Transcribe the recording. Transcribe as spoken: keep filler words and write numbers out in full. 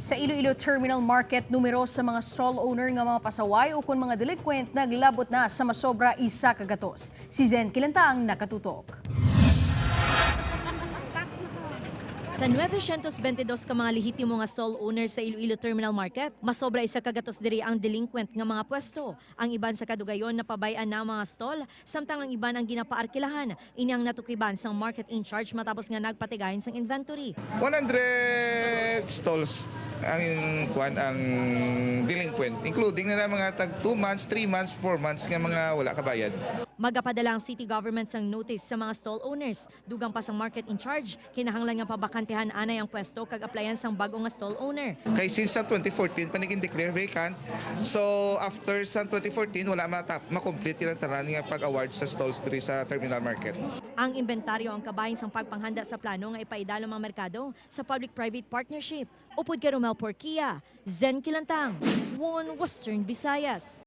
Sa Iloilo Terminal Market, numero sa mga stall owner nga mga pasaway ukon mga delinquent naglabot na sa masobra isa ka gatos. Si Zen Kilantang nakatutok. Sa nueve cientos veintidós ka mga lehitimo nga stall owner sa Iloilo Terminal Market, masobra isa ka gatos diri ang delinquent nga mga pwesto. Ang iban sa kadugayon napabay-an na ang mga stall, samtang ang iban ang ginapaarkilahan. Ini ang natukiban sang market in charge matapos nga nagpatigayon sang inventory. One hundred stalls ang kuan ang delinquent, including na mga tag two months, three months, four months nga mga wala kabayad. Magapadala ang city government sang notice sa mga stall owners. Dugang pa sang market in charge, kinahanglan nga pabakantehan anay ang pwesto kag applyan sang bag-o nga stall owner. Kay since sa twenty fourteen pa naging declare vacant, so after sa twenty fourteen wala matap makomplete ang tanan nga pag-award sa stalls diri sa terminal market. Ang inventaryo ang kabahin sang pagpanghanda sa plano nga ipaidalom ang merkado sa public-private partnership. Upod kay Romel Porquia, Zen Kilantang, One Western Visayas.